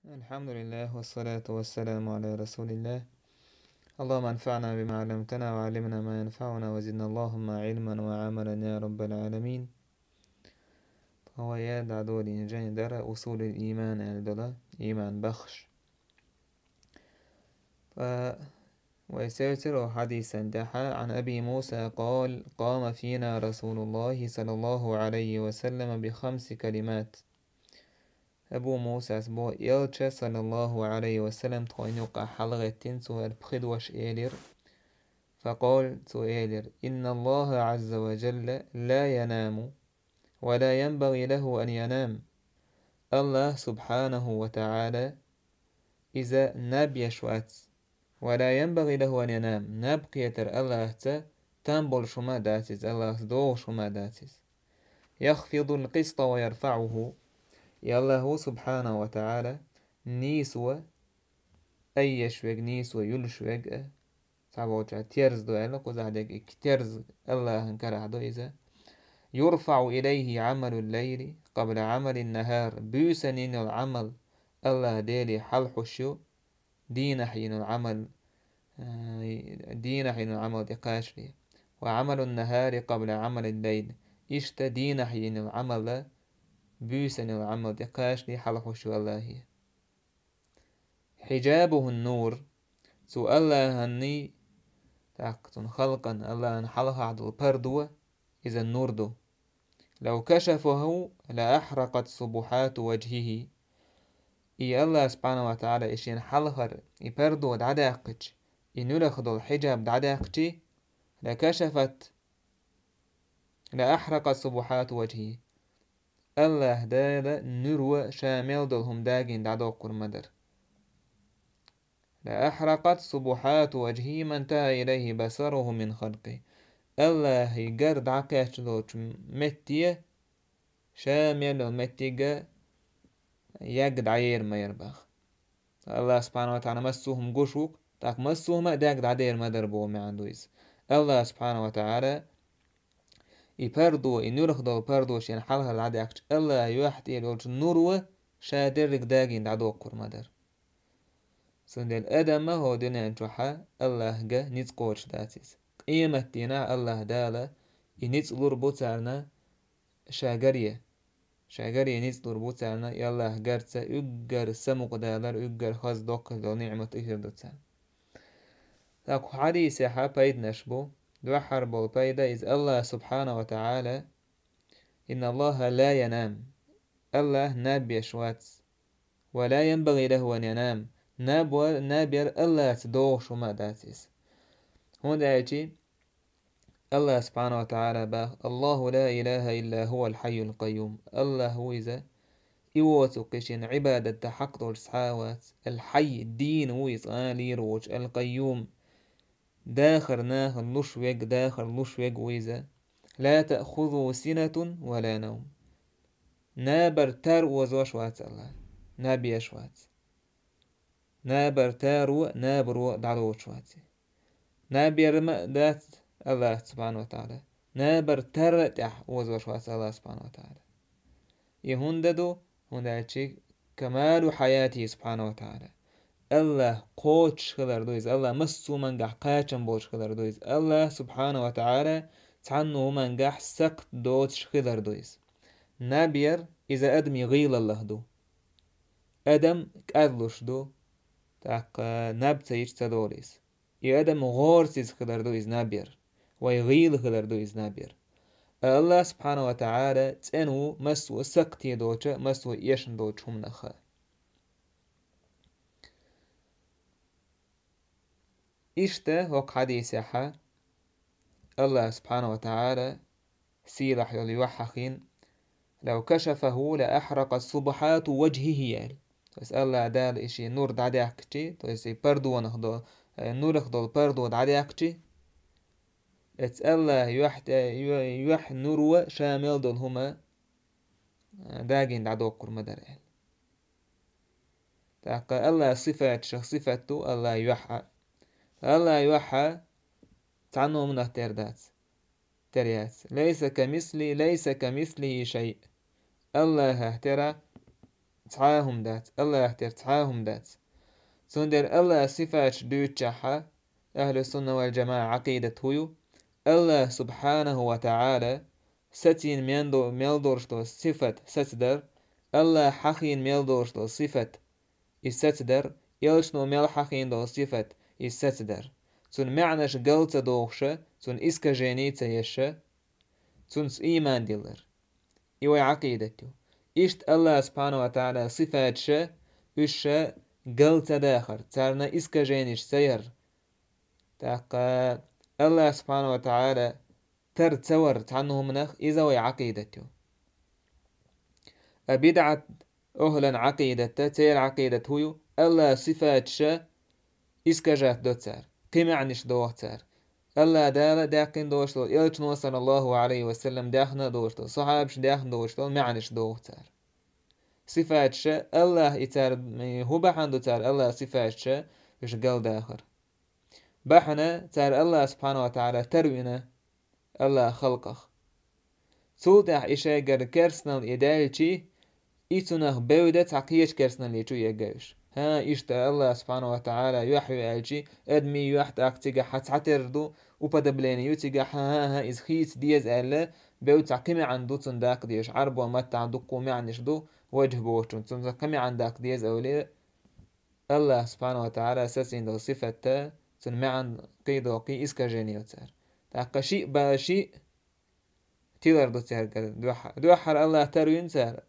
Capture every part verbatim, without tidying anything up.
الحمد لله والصلاة والسلام على رسول الله. اللهم انفعنا بما علمتنا وعلمنا ما ينفعنا وزدنا اللهم علما وعملا يا رب العالمين. Тхо вай дӀадолийна жайна дара «Усулул иман» аьлла долу, иман баххаш. Ткъа вай севцира хьадисан тӀехь: عن أبي موسى قال: قام فينا رسول الله صلى الله عليه وسلم بخمس كلمات. Абу Мусас бо: Элча, саллаллаху алейхи ва саллям, тхойна юкъахь хьалагӀеттина, цо аьлла пхи дош элира. فقال, цо элира: إن الله عز وجل لا ينام، ولا ينبغي له أن ينام. Аллах, субхьанаху ва таӀала, иза наб еш вац. ولا ينبغي له أن ينام. Наб кхетар Аллахца там болуш хӀума дац иза, Аллахца догӀуш хӀума дац иза. يخفض القسط ويرفعه. И Аллах ву, субхьанаху ва таӀала, нийсо айеш верг, нийсо юлуш верг а, цхьаболчара терза ду аьлла, кхузахь дерг и терза Аллахьан карахь ду иза. يرفع إليه عمل الليل قبل عمل النهار. Буьйсанна йина йолу Ӏамал Аллахь Деле хьалахьуш ю, дийнахь йина йолу Ӏамал, э, дийнахь йина йолу Ӏамал тӀекхачале. وعمل النهار قبل عمل الليل. Иштта дийнахь йина йолу Ӏамал буьйсанна йолу Ӏамал тӀекхачале хьалахьуш ю Аллахье. حجابه النور, цу Аллахьанний, тӀаккха цуьнан халкъан, Аллахьан хьалхахь долу пардо, иза нур ду. لو كشفه لأحرقت سبحات وجهه. И Аллах, субхьанаху ва таӀала, и шена хьалхара и пардо дӀадаьккхича, и нуьрах долу хьиджаб дӀадаьккхича, لكشفت لأحرقت سبحات وجهه. Аллах Дала нуьро ша мел долу хӀума дагийна дӀадоккхур ма дара. لأحرقت سبحات وجهه ما انتهى إليه بصره من خلقه. Аллахьан гар дӀакхаьчна долчу метте, ша мел йолу меттиг а ягга дӀаер ма яра боху. Аллах, субхьанаху ва таӀала, массо а хӀума гуш ву-кх, тӀаккха массо а хӀума а дагга дӀадер ма дара боху маьӀна ду иза. Аллах, субхьанаху ва таӀала, и пардо, и нуьрах долу пардо шена хьалхара дӀадаьккхича, Аллахьан юьхь тӀера йолчу нуро ша дерриг дагийна дӀадоккхур ма дара. Цундела адамо хӀокху дуьнен чохь Аллахьга ницкъ кхочуш дац иза. Къематдийнахь Аллах Дала и ницкъ лур бу царна ша гаре. Ша гаре ницкъ лур бу царна, и Аллах гарца уггар самукъадалар, уггар хаза доккхуш долу ниӀмат хир ду царна. ТӀаккха хьадисехь пайданаш бу. Дуьххьара болу пайда иза: Аллах, субхьанаху ва таӀала, إن الله لا ينام. Аллах наб еш вац. ولا ينبغي له أن ينام. Наб вар, наб яр Аллахьца догӀуш хӀума а дац иза. ХӀунда аьлча Аллах, субхьанаху ва таӀала, боху: الله لا إله إلا هو الحي القيوم. Аллах ву иза, и воцург кхин шена Ӏибадат дан хьакъ долуш цхьа а вац. Ал-Хьайй, дийна ву иза, къа лийр воцуш, Ал-Къайюм, дахар нахана луш верг, дахар луш верг ву иза. لا تأخذه سنة ولا نوم. Набар тар озош вац Аллах, наб еш вац. Набар таро, набаро дӀалоцуш вац. Наб яр ма а дац Аллах, субхьанаху ва таӀала. Набар тар а тӀехь озош вац Аллах, субхьанаху ва таӀала. И хӀунда ду? ХӀунда аьлча كمال حياته سبحانه وتعالى. Аллах кхочуш хилар ду иза, Аллах массо а хӀумангахь кхачам болуш хилар ду иза. Аллах, субхьанаху ва таӀала, цхьанна а хӀумангахь сакхт доцуш хилар ду иза. Наб яр, иза адамийн гӀийлаллах ду. Адам кӀадлуш ду, тӀаккха наб ца йича ца долу иза. И адам гӀорасиза хилар ду иза наб яр, вай гӀийла хилар ду иза наб яр. Аллах, субхьанаху ва таӀала, цӀена ву массо а сакхте доцу, массо а эшна доцу хӀуманах. Иштта хӀокху хьадисехь Аллах, субхьанаху ва таӀала, сийлахь йолу юьхь хьахийна: لو كشفه لأحرقت سبحات وجهه, аьлла. То есть Аллах Дала и шен нур дӀадаьккхичи, то есть и пардонах до-, э, нурах долу пардо дӀадаьккхичи, эцу Аллах юьхь тӀе, юьхь, юьхь нуро ша мел долу хӀума, э, дагийна дӀадоккхур ма дара, аьлла. ТӀаккха Аллах сифаташах сифат ду Аллах юьхь а. Аллах юьхь а цхьанна а хӀуманах тера дац. Тера яц. ليس كمثله، ليس كمثله شيء. Аллахах тера цхьа а хӀума дац, АллахӀ тера цхьа а хӀума дац. Цундела АллахӀа сифаташ дуьйцучохь а, ахьлу сунна вал джамаӀа Ӏакъидат хӀу ю, АллахӀ субхьанаху ва таӀала сацийна мен до-, мел долуш долу сифат сацадар, АллахӀа хьахийна мел долуш долу сифат и сацадар, элчано мел хьахийна долу сифат и сацадар. Цунна маьӀнаш гал ца дохуша, цунна искажени ца еша, цунца ийман диллар. И вай Ӏакъидат ю. Иштта АллахӀа субхьанаху ва таӀала сифаташа, уьш ша гал ца дахар, царна искаженеш ца яр. ТӀаккха АллахӀа субхьанаху ва таӀала тар ца вар цхьанна хӀуманах, иза вай Ӏакъидат ю. А бидӀат охӀлан Ӏакъидатта, церан Ӏакъидат хӀу ю, АллахӀа сифаташа искажат до цара, кхин маьӀнаш доху цара. АллахӀ Дала даьккхина долуш долу, элчано, саллаллаху Ӏалайхи ва саллам, даьхна долуш долу, сахьабаша даьхна долуш долу маьӀнаш доху цара. Сифаташа АллахӀ и цара, хӀун бахьана ду цара АллахӀа сифаташа уьш галдахар? Бахьана цара АллахӀ субхьанаху ва таӀала тарвина АллахӀа халкъах. Цул тӀаьхьа и шайгара керстанал и даьлчи, и цунах бевда цхьа кхечу керстаналличу егга уьш. ХӀан, иштта АллахӀа субхьанаху ва таӀала юьхь ю аьлчи, адамийн юьхь, тӀаккха цигахь хьан цхьатера ду, уподобление ю цигахь, хӀан, хӀан, хӀан, иза хийца деза аьлла, бевда цхьа кхин маьӀна ду цунна даккха дезаш, Ӏарбойн маттахь дуккха маьӀнаш ду, ваджхӀ бохучунна, цунна кхин маьӀна даккха деза аьлла, АллахӀа субхьанаху ва таӀала сацийна долу сифатта, цунна маьӀна кхидолу кхин искажени ю цара. ТӀаккха шиъ ба шиъ тилар ду цаьргара дуьххьара. Дуьххьара АллахӀ тарвина цара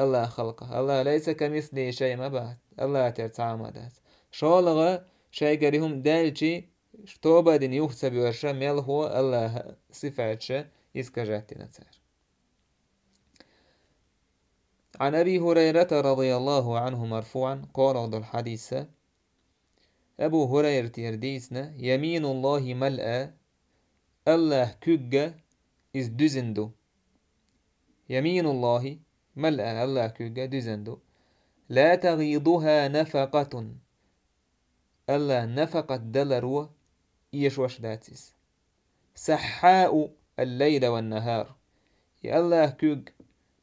АллахӀа халкъах. АллахӀ лайса камислихи шай ма бац, АллахӀ тера цхьа а ма дац. ШолгӀа шайгара и хӀума даьлчи, тоба а дина юха ца боьрша, мелхо АллахӀа сифаташа искажать дина цара. عن أبي هريرة رضي الله عنه مرفوعا، кхоалгӀа долу хьадис. Абу ХӀурайратера дийцина: يمين الله ملأى, АллахӀа куьг иза дуьзина ду. يمين الله ملأى, АллахӀа куьг дуьзина ду. لا تغيضها نفقة, АллахӀа нафакъат даларо эшош дац иза. سحاء الليل والنهار. И АллахӀа куьг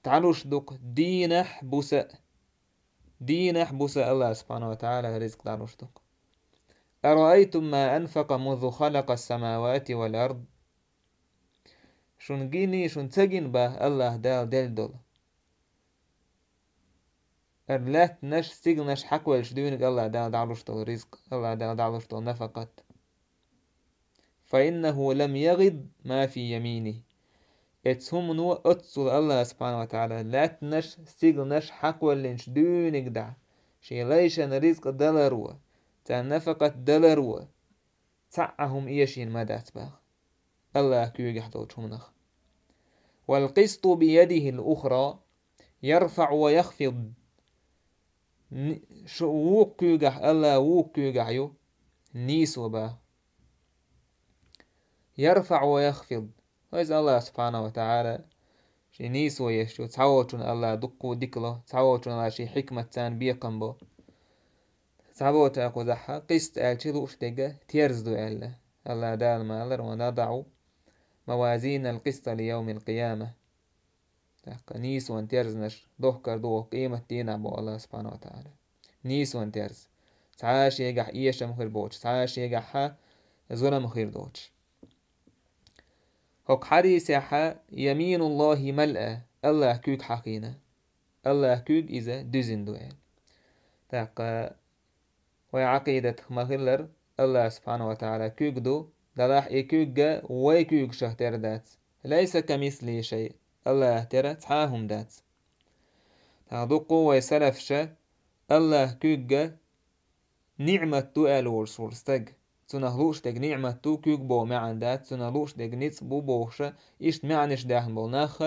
дӀалуш ду-кх дийнахь а, буса а. Дийнахь а, буса а АллахӀа субхьанаху ва таӀала ризкъ дӀалуш ду-кх. أرأيتم ما أنفق منذ خلق السماوات والأرض. Шуна гиний, шуна ца гина бах АллахӀа Дала делла долу? Ара лаьттанаш, стигланаш хьакхоьллича дуьйна АллахӀа Дала дӀалуш долу ризкъ, АллахӀа Дала дӀалуш долу нафакъат. فإنه لم يغض ما في يمينه. Эцу хӀумано, оццул АллахӀа субхьанаху ва таӀала лаьттанаш, стигланаш хьакхоьллинчу дуьйна дӀа, шен лайшна ризкъ даларо, царна нафакъат даларо, цхьа а хӀума эшийна ма дац бах АллахӀа куьйгахь долчу хӀуманах. والقسط بيده الأخرى يرفع ويخفض. Ни-, шу вукху куьйгахь, АллахӀа вукху куьйгахь ю нийсо бах. يرفع ويخفض. Иза АллахӀ субхьанаху ва таӀала шен нийсо еш ю, цхьаволчунна АллахӀа дуккха дика ло, цхьаволчунна АллахӀа шен хьикматца бекхам бо. Цхьаболчара кхузахь къист аьлча лууш дерг терз ду аьлла. АллахӀа Дала ма аллара: ونضع موازين القسط ليوم القيامة. ТӀаккха нийсонан терзанаш дохкар ду къематдийнахь бо АллахӀа субхьанаху ва таӀала. Нийсонан терз. Цхьа а шегахь эшам хир боцуш, цхьа а шегахь зулам хир доцуш. ХӀокху хьадисехь يمين الله ملأى, АллахӀа куьг хьахийна. АллахӀа куьг иза дуьзина ду аьлла. ТӀаккха вай Ӏакъидатах ма-хиллара, АллахӀа субхьанаху ва таӀала куьг ду, делахь и куьг вай куьйгашах тера дац. ليس كمثله شيء, АллахӀа тера цхьа а хӀума дац. ТӀаккха дуккха вай салафаша АллахӀа куьг ниӀмат ду аьлла волуш волу стаг. Цунах лууш дерг ниӀмат ду, куьг боху маьӀна дац, цунах лууш дерг ницкъ бу бохуша, иштта маьӀнаш даьхна болу нах,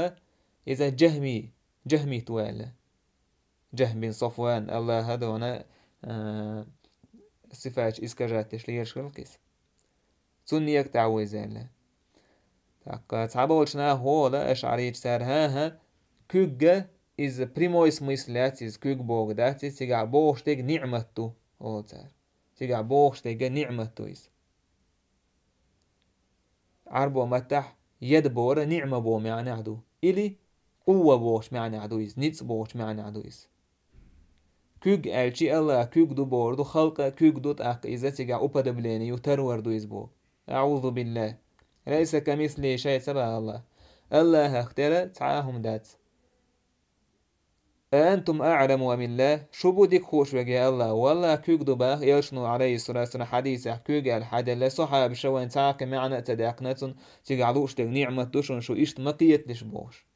иза джахьми, джахьмит ву аьлла. Джахьм бин Софван, АллахӀа дуьхьа, а, сифаташ искажать деш лелаш хилла иза. Цунна некъа тӀехь ву иза аьлла. ТӀаккха цхьаболчу наха олу, ашӀарийча цара: хӀан-хӀа, куьг иза прямой смысл яц, иза куьг боху дац, иза цигахь бохуш дерг ниӀмат ду, олу цара. Цигахь бохуш дерг ниӀмат ду иза. Ӏарбойн маттахь яд бохург ниӀма боху маьӀнехь ду. Или къувва бохучу маьӀнехь ду иза, ницкъ бохучу маьӀнехь ду иза. Куьг аьлчи Аллах куьг ду бохур ду, халкъа куьг ду, тӀаккха иза цигахь уподобление ю, тарвар ду иза боху. АӀузу биллахӀ. Лайса камислихӀи шай ца боху Аллах. Аллахах тера цхьа а хӀума дац. «А антум аӀламу амиллахӀ?» Шу бу дика хууш верг, я Аллах? Валлах, куьг ду боху, элчано, алейхиссалату вассалам, хьадисехь куьг аьлла хьаделла, сахьабаша вайн цхьа а кхин маьӀна а ца даьккхина цунна, цигахь лууш дерг ниӀмат ду шуна, шу иштта ма кхеталаш бохуш.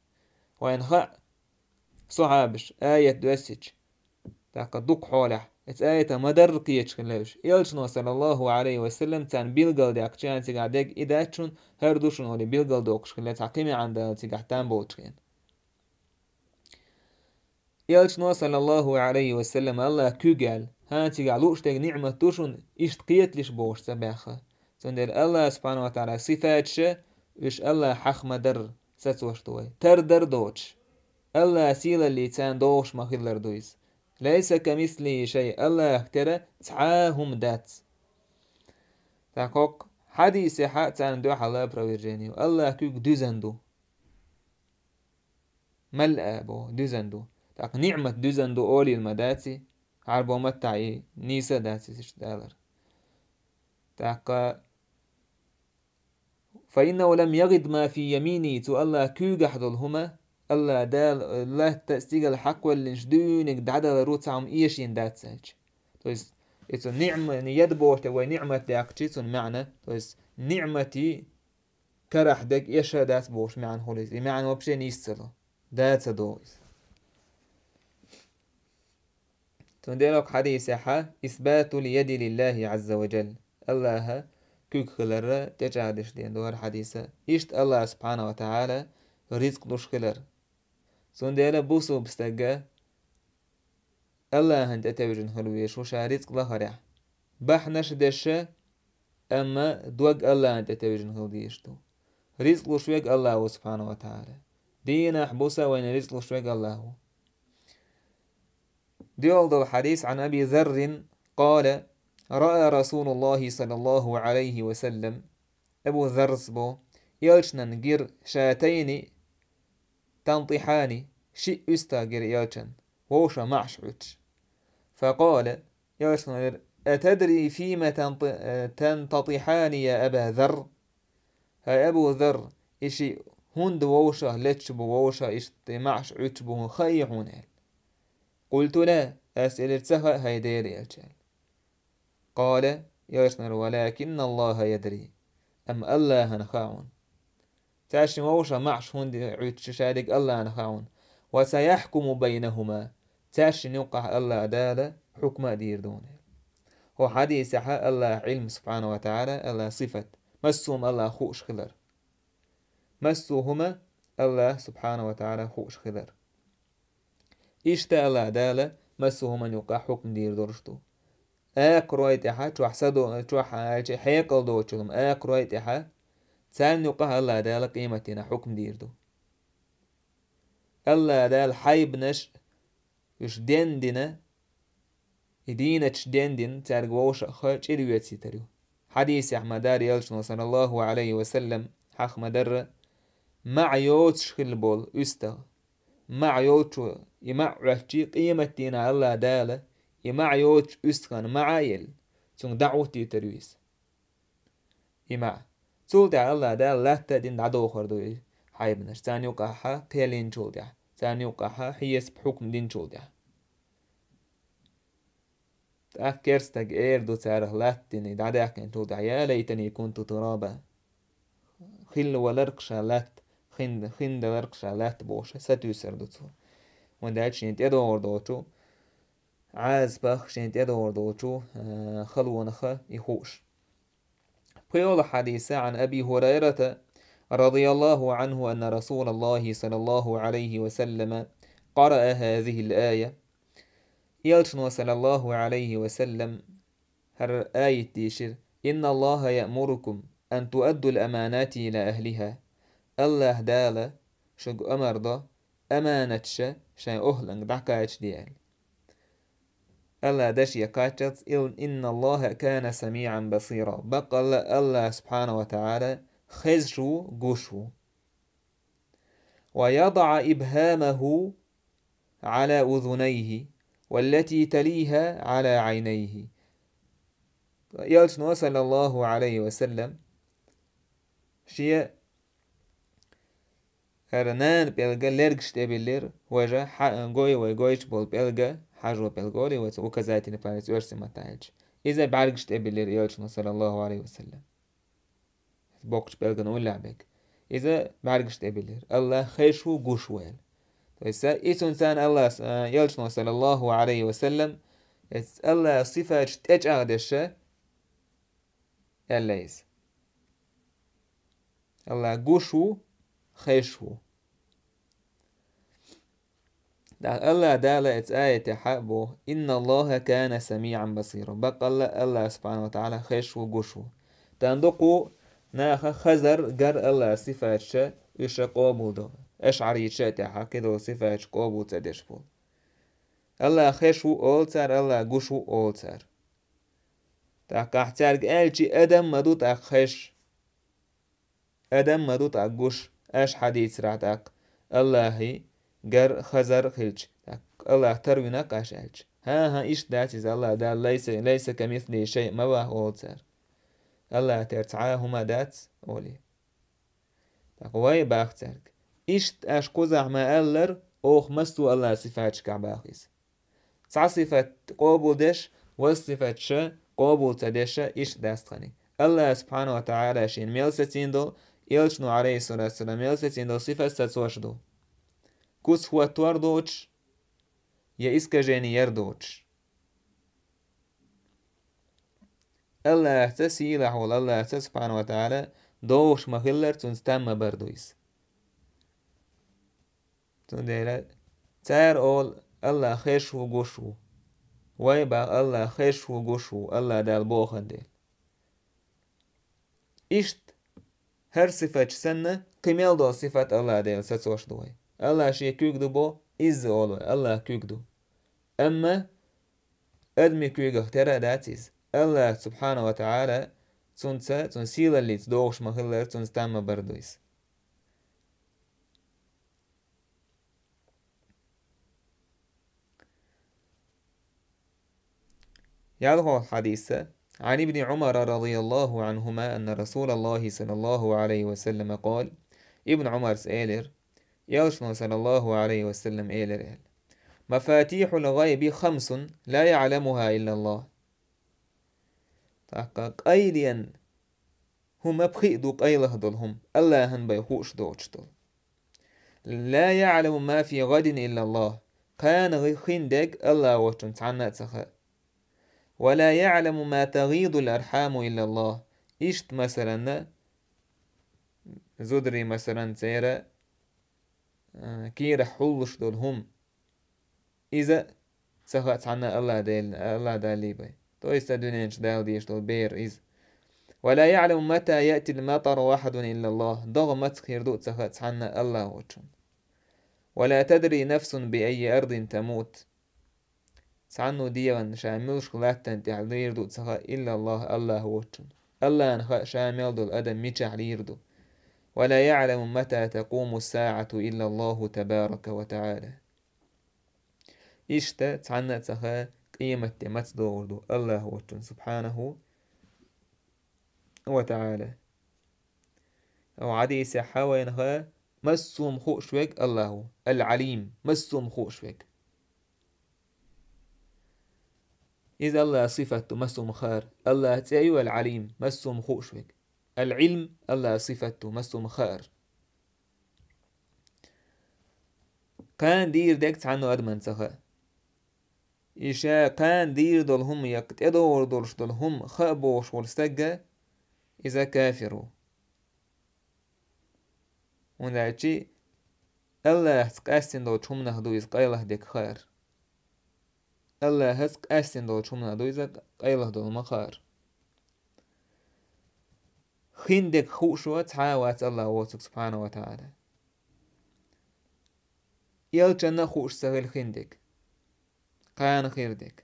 Вайна хаьа, сахьабаша аят доьссича, тӀаккха дукха хьолехь, эцу аятах ма-дарра кхеташ хилла уьш. Элчано, саллаллаху алейхи ва саллам, царна билгалдаьккхича, цигахь дерг и дац шуна, хӀара ду шуна олий билгалдоккхуш хилла, цхьа кхин маьӀна Дала цигахь там болчу хенахь. Элчано, саллаллаху алейхи ва саллам, Аллах куьг аьлла, хӀан, цигахь лууш дерг ниӀмат ду шуна, иштта кхеталаш бохуш ца баьхна. Цундела Аллах субхьанаху ва тааля сифаташ, уьш Аллах хьаха ма-дарра сацош ду вай. Тар дар доцуш, Аллах сийлаллица догӀуш ма-хиллара ду иза. Лайса камислихӀи шай, Аллах тера цхьа а хӀума дац. ТӀаккха хӀокху хьадисехь царна дуьхьал опровержение ю. Аллах куьг дуьзна ду. Мал а боху, дуьзна ду. ТӀаккха ниӀмат дуьзна ду олийла ма дац и, Ӏарбойн маттахь и нийса а дац иза иштта далар. ТӀаккха: «Фа иннаху лам ягӀид ма фи яминихӀи», цу Аллах куьйгахь долу хӀума, Аллах Дала латта а, стигала хьакхвеллинчу дуьйниг дӀадалар ву, цхьа хӀума эшийна дац аьлча. То есть, и цу ниӀма-, яд бохург вай ниӀмат даьккхича, цунна маьӀна, то есть, ниӀматий карахь дерг эша дац бохуш маьӀна хуьлу иза. И маьӀна вообще нийса ца ло. Да ца догӀу иза. Цундела хӀокху хьадисехь: «Исбатул яди лиллахи Ӏазза ва джалла». Аллаха куьг хиларра тӀечӀагӀдеш деана ду хӀара хьадиса. Иштта Аллах субхьанаху ва тааля рицкъ луш хилар. Цундела бусулба стага Аллахьан тӀе тевжина хила везаш ву ша рицкъ лахарехь. Бахьанаш деш, амма дог Аллахьан тӀе тевжина хила дезаш ду. Рицкъ луш верг Аллах ву субхьанаху ва тааля. Дийнахь, буса вайна рицкъ луш верг Аллах ву. ДоьалгӀа долу хьадис: «Ӏан Аби Заррин къала, раа Расулуллахи саллаллаху Ӏалайхи ва саллам». Абу Заррас бо, элчанан гира шатайни тантихьани, шиъ уьстагӀ гира элчан, вовшах маӀаш Ӏуьттуш. Факъала, элчано элира: «Атадри фима танти-, э, тантатихьани, я Аба Зарр?» ХӀай Абу Зарр, и шиъ хӀунда вовшах леташ бу, вовшах иштта маӀаш Ӏуьттуш бу, хӀун хаьий хьуна аьлла. Къулту ла, ас элира: «Ца хаьа, хӀай Делан элча», аьлла. Къала, элчано элира: «Валакинна Аллаха ядри». Амма Аллахьана хаьа хьуна. Цаьршинна вовшах маӀаш хӀунда Ӏуьттуш, ша дерг Аллахьана хаьа хьуна. «Ва саяхькуму байнахума». Цаьршинна юккъахь Аллах Дала хьукма а дийр ду хьуна. ХӀокху хьадисехь Аллахьан Ӏилма субхьанаху ва тааля, Аллахьан сифат. Массо а хӀума Аллах хууш хилар. Массо а хӀума Аллах субхьанаху ва тааля хууш хилар. Иштта Аллах Дала массо а хӀуманна юккъахь хьукма дийр долуш ду. Акхарой тӀехь чохь садо-, чохь аьлча хьекъал доцу хӀума, акхарой тӀехь царна юккъахь Аллах Дала къематдийнахь хьукма дийр ду. Аллах Дала хьайбанаш уьш дендина, и дийнаташ дендина, цаьрга вовшах чӀир йоьцуьйтур ю. Хьадисехь ма-дарра, элчано, саллаллаху Ӏалайхи ва саллам, хьаха ма-дарра, маӀа йоцуш хилла болу уьстагӀ. МаӀа йолчо и маӀа Ӏоьттича, къематдийнахь Аллах Дала и маӀа йоцучу уьстагӀан маӀа а елла, цуьнга дӀахӀуттуьйтур ю иза. И маӀа. Цул тӀаьхьа Аллах Дала латта а дина дӀадохур ду и хьайбанаш, царна юккъахь кхел йинчул тӀаьхьа, царна юккъахь хьесап, хьукма динчул тӀаьхьа. ТӀаккха керстаг эр ду царах латта дина дӀадаьккхинчул тӀаьхьа: «Я лайтани кунту тураба». Хилла валарх ша латта, хин, хин даларх ша латта бохуш, сатуьйсур ду цо. ХӀунда аьлча шена тӀедогӀур долчу Ӏазапах, шена тӀедогӀур долчу, а, халонах и хууш. ПхоьалгӀа хьадис: عن أبي هريرة رضي الله عنه أن رسول الله صلى الله عليه وسلم قرأ هذه الآية. Элчано, саллаллаху Ӏалайхи ва саллам, хӀара аят дийшира: «إن الله يأمركم أن تؤدوا الأمانات إلى أهلها». Аллах Дала шуьга амар до, аманаташ шайн охӀланга дӀакхачаде аьлла. Аллах даше кхаччалц: «إن الله كان سميعا بصيرا». Баккъалла Аллах субхьанаху ва тааля хезаш ву, гуш ву. «ويضع إبهامه على أذنيه». والتي تليها على عينيه. Элчано, саллаллаху Ӏалайхи ва саллам, шен хӀара нана пӀелга лергаш тӀебиллира, важа хьа-, гой вай гойчу болу пӀелга, хьажо пӀелг олий вай цу указательный палец оьрсийн маттахь аьлча. Иза бӀаьргаш тӀебиллира Элчано, саллаллаху Ӏалайхи ва саллам. Боккхачу пӀелгана уллехь берг. Иза бӀаьргаш тӀебиллира. АллахӀ хезаш ву, гуш ву аьлла. То есть, и цунна царна АллахӀ, а, Элчано, саллаллаху Ӏалайхи ва саллам, эц АллахӀ сифаташ тӀечӀагӀдеш аьлла иза. АллахӀ гуш ву, хезаш ву. ТӀаккха АллахӀ Дала эцу аятехь а боху: «Инна Аллаха кана самиӀан басира». Баккъалла АллахӀ субхьанаху ва таӀала хезаш ву, гуш ву. Тхан дукха наха хазар, гар АллахӀ сифаташ, уьш къобал до. АшӀариташа а тӀехь кхидолу сифаташ къобал ца деш болу. АллахӀ хезаш ву олу цара, АллахӀ гуш ву олу цара. ТӀаккха ахь цаьрга аьлчи, адам ма ду тӀаккха хезаш. Адам ма ду тӀаккха гуш, аша хьадийцарехь тӀаккха, АллахӀи гар, хазар хилча, тӀаккха АллахӀ тарвина-кх аша аьлча. ХӀан-хӀа, иштта дац иза, АллахӀ Дала лайса, лайса камислихи шай ма ваха олу цара. АллахӀ тера цхьа а хӀума дац, олий. ТӀаккха вай баха цаьрга: иштта аша кхузахь ма-аллара, оха массо а АллахӀ сифаташкахь баха иза. Цхьа сифат къобал деш, ваза сифаташ къобал ца деш, иштта дац тханиг. АллахӀ субхьанаху ва таӀала шена мел сацийна долу, Элчано, Ӏалайхиссалату вассалам, мел сацийна долу сифат сацош ду. Куц хӀоттор доцуш, я искажени яр доцуш. АллахӀца, сийлахь волу АллахӀца субхьанаху ва таӀала догӀуш ма-хиллара, цуьнца там ма-барра ду иза. Цундела цара олу: «АллахӀ хезаш ву, гуш ву». Вай баха: «АллахӀ хезаш ву, гуш ву», АллахӀ Дала бохург дела. Иштта хӀара сифаташ санна, кхин мел долу сифат АллахӀ Дела сацош ду вай. АллахӀ шен куьг ду бо, изза олу вай, АллахӀ куьг ду. Амма адамийн куьйгах тера а дац иза. АллахӀ субхьанаху ва таӀала цуьнца, цуьнан сийлаллица догӀуш ма-хиллара, цуьнца там ма-барра ду иза. ЯлхолгӀа хьадис. عن ابن عمر رضي الله عنهما أن رسول الله صلى الله عليه وسلم قال. Ибн Ӏумарс элира, Элчано, саллаллаху Ӏалайхи ва саллам, элира аьлла: «مفاتيح الغيب خمس لا يعلمها إلا الله». ТӀаккха къайлен хӀума пхиъ ду, къайлаха долу хӀума, АллахӀан бен хууш доцуш долу. «لا يعلم ما في غد إلا الله». Кхана хин дерг АллахӀ воцчунна цхьанна а ца хаьа. «ولا يعلم ما تغيض الأرحام إلا الله». Иштта, масалан, зударий, масалан, церан, а, кийрахь хьуллуш долу хӀума. Иза ца хаьа цхьанна а АллахӀ Дела, АллахӀ Далла бен. То есть, дуьнен чу Дала дезаш долу бер иза. «ولا يعلم متى يأتي المطر أحد إلا الله». ДогӀа маца хир ду ца хаьа цхьанна а АллахӀ воцчунна. «ولا تدري نفس بأي أرض تموت». Цхьанна а дегӀан ша муьлхачу латтана тӀехь лийр ду ца хаьа, إلا الله, АллахӀ воцчунна. АллахӀана хаьа ша мел долу адам мичахь лийр ду. «ولا يعلم متى تقوم الساعة إلا الله تبارك وتعالى». Иштта цхьанна а ца хаьа къематде маца догӀур ду, АллахӀ воцчунна, субхьанаху ва таӀала. Хьадисехь вайна хаьа, массо а хӀума хууш верг АллахӀ ву, Ал-Ӏалим, массо а хӀума хууш верг. Иза АллахӀан сифат ду, массо а хӀума хаар. АллахӀан цӀе ю Ал-Ӏалим, массо а хӀума хууш верг. Ал-Ӏилм АллахӀан сифат ду, массо а хӀума хаар. Кхана дийр дерг цхьанна а адамна ца хаьа. И ша кхана дийр долу хӀума я тӀедогӀур долуш долу хӀума хаьа бохуш волу стаг, иза кафир ву. ХӀунда аьлча АллахӀца къаьстина долчу хӀуманах ду иза къайлаха дерг хаар. АллахӀца къаьстина долчу хӀуманах ду иза къайлаха долу хӀума хаар. Хин дерг хууш ван цхьа а вац АллахӀ воцург, субхьанаху ва таӀала. Элчанна а хууш ца хилла хин дерг, кхана хир дерг.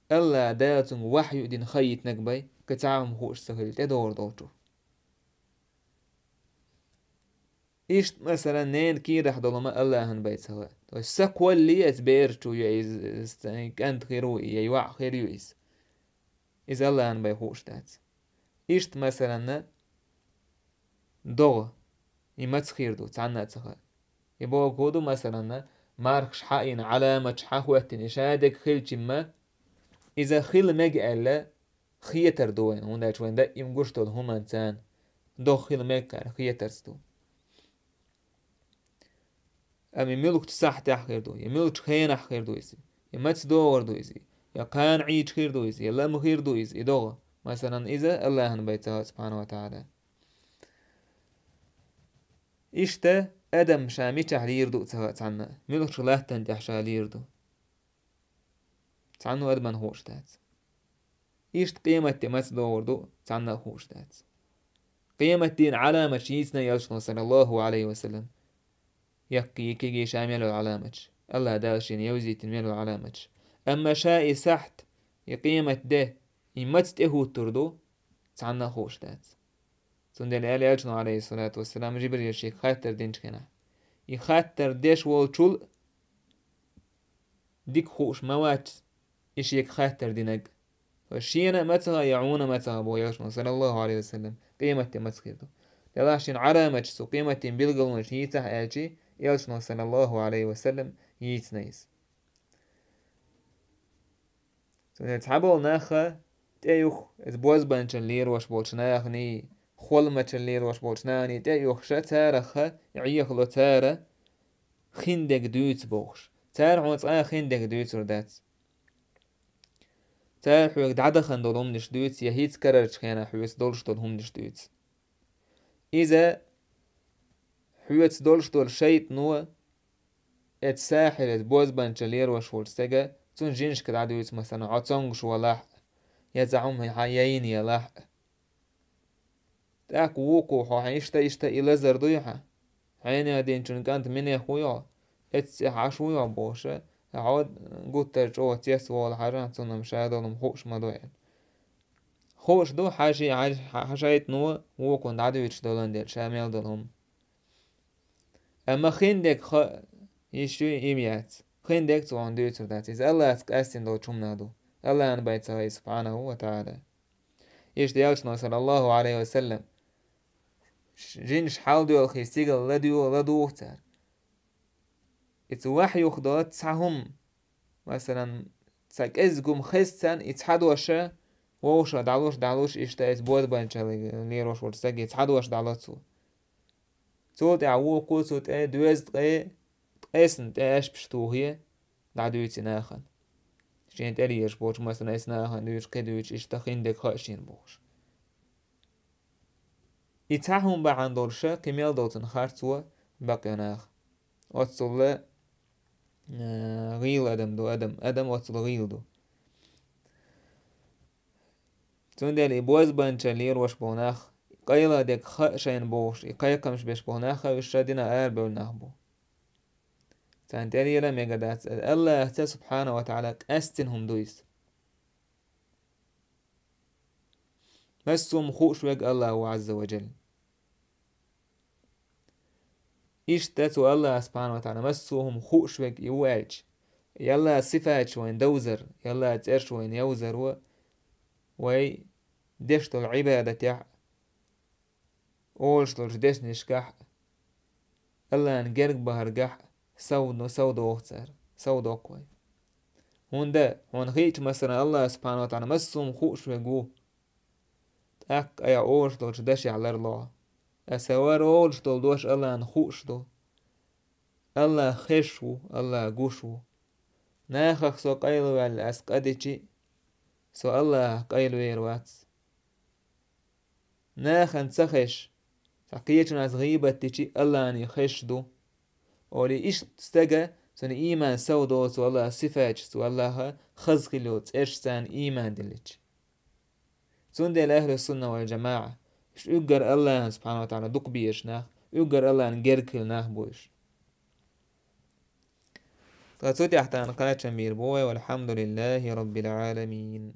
АллахӀ Дала цуьнга вахью дина хаийтинарг бен, кхин цхьа а хӀума хууш ца хилла тӀедогӀур долчух. Иштта, масалан, ненан кийрахь долу хӀума Аллахьан бен ца хаьа. То есть са кхоллале иза бер чу ю, иза, иза кӀант хир ву, я йоӀ хир ю иза. Иза Аллахьан бен хууш дац. Иштта, масалан, догӀа, и маца хир ду, цхьанна а ца хаьа. И бохург ду, масалан, мархаш хьаийна, Ӏаламаташ хьахӀоьттина, и шадерг хилча-м, иза хила мега аьлла, хетар ду вайна, хӀунда аьлча вайна даим гуш долу хӀуманца догӀа хила мега аьлла хетарца ду. Амма и муьлхачу сахьтехь хир ду, я муьлхачу хенахь хир ду иза, я маца догӀур ду иза, я кхана Ӏийча хир ду иза, я лама хир ду иза, и догӀа, масалан, иза Аллахьан бен ца хаьа, субхьанаху ва таӀала. Иштта адам ша мичахь лийр ду а ца хаьа цхьанна, муьлхачу латтана тӀехь ша лийр ду. Цхьанна а адамна хууш дац. Иштта къематде маца догӀур ду, цхьанна а хууш дац. Къематдийнан Ӏаламаташ йийцина элчано, саллаллаху Ӏалайхи ва саллам. Яккхий, кегий ша мел йолу Ӏаламаташ. Аллах Дала шена йовзийтина мел йолу Ӏаламаташ. Амма ша и сахьт, и къематде, и маца тӀехӀуттур ду, цхьанна а хууш дац. Цундела аьлла элчано, Ӏалайхиссалату вассалам, Жибрил шега хаттар динчу хенахь: «И хаттар деш волчул дика хууш ма вац и шега хаттар динарг». То есть шена а ма ца хаьа, я хьуна а ма ца хаьа, боху элчано, саллаллаху Ӏалайхи ва саллам, къематде маца хир ду. Делахь шена Ӏаламаташ, цу къематдийнан билгалонаш йийцахь аьлча, элчано, саллаллаху Ӏалайхи ва саллам, йийцина иза. Цундела цхьаболу нахха тӀеюху, иза бозбанчалла лелош болчу наханий, холмачалла лелош болчу наханий тӀеюхуш, царах Ӏехало цара хиндерг дуьйцу бохуш. Цара хьуна цкъа а хиндерг дуьйцур дац. Цара хьоьга дӀадахана долу хӀуманаш дуьйцу, я хӀинца карарчу хенахь хьоьца долуш долу хӀуманаш дуьйцу. Иза хьоьца долуш долу шайтано, эцу сахьира, эцу бозбанчалла лелош волчу стага, цунна жинашка дӀадуьйцу, масалан, хьо цомгуш валахь а, я цхьа хӀума хьан яйна ялахь а. ТӀаккха вукхо: «Хьо хьан иштта, иштта и лазар дуй хьан? Хьенех динчун кӀант минех вуй хьо? Эццехь Ӏаш вуй хьо?» — бохуш, хьо гуттар чӀогӀа цецволу хьажахь, цунна-м ша долу-м хууш ма ду аьлла. Хууш ду, хьан ши-, хьан, хьан шайтано вукхунна дӀадуьйцуш долан дела, ша мел долу хӀума. Амма хиндерг ха-, йиш юй, им яц. Хиндерг цо хьуна дуьйцур дац. Иза Аллахьца къаьстина долчу хӀуманах ду. Аллахьан бен ца хаьа, субхьанаху ва таӀала. Иштта элчано, саллаллаху Ӏалайхи ва саллам, ш-, жинаш хьалдоьлхий стигала ладугӀу-, ладугӀу цара. Иза вахьйух долу цхьа хӀума, масалан, цхьа кӀезиг хӀума хеза царна, и цхьа дош вовшах дӀалуш, дӀалуш, иштта эцу бозбанчалла лелош волчу стаге цхьа дош дӀало цо. Цул тӀаьхьа вукхо цу тӀе доьзткъе ткъесна тӀе аьшпаш тухий, дӀадуьйцу нахана. Шена тӀе лелаш болчу, масалан, эцу нахана дуьйцуш, кхин дуьйцуш, иштта хиндерг хаьа шена бохуш. И цхьа хӀума бахьана долуш кхин мел долу цунна харцо бакъйо наха. Оццул, э, гӀийла адам ду, адам, адам оццул гӀийла ду. Цундела и бозбанчалла лелош болу нах, къайладерг хаьа шайна бохуш, и кхайкхамаш беш болу нах а, уьш ша динах арабевлла нах бу. Царна тӀе лела мегар дац. Аллахьца, субхьанаху ва таӀала, къаьстина хӀума ду иза. Массо а хӀума хууш верг Аллах ву, Ӏазза ва жалла. Иштта цу Аллаха, субхьанаху ва таӀала, массо а хӀума хууш верг и ву аьлча, и Аллахан сифаташ вайна довзар, и Аллахан цӀераш вайна йовзар ву, вай деш долу Ӏибадатехь а, олуш долчу дешнашкахь а, Аллахьан герга бахаргахь а сов-, совдоху цара, совдоккху вай. ХӀунда хьуна хиъча, масала, Аллах, субхьанаху ва таӀала, массо а хӀума хууш верг ву. ТӀаккха айхьа олуш долчу дашехь ларло хьо: «Аса вара олуш долу дош Аллахьан хууш ду. Аллах хезаш ву, Аллах гуш ву. Нахах со къайлаваьлла ас къа дичи, со Аллахах къайлавер вац. Нахана ца хезаш, цхьа кхечунас гӀийбат дичи, Аллахьане хезаш ду», — олий, иштта стага цуьнан ийман совдо цу Аллахан сифаташца, цу Аллахан хаза хилла йолу цӀерашца ийман диллича. Цундела ахӀлу сунна вал жамаӀа, уьш уггар Аллахьан, субхьанаху ва таӀала, дукха безаш нах, уггар Аллахьан герга хилла нах бу уьш. Ткъа цу тӀехь тахана кхачам бийр бу вай, валхьамдулиллахи раббил Ӏаламин.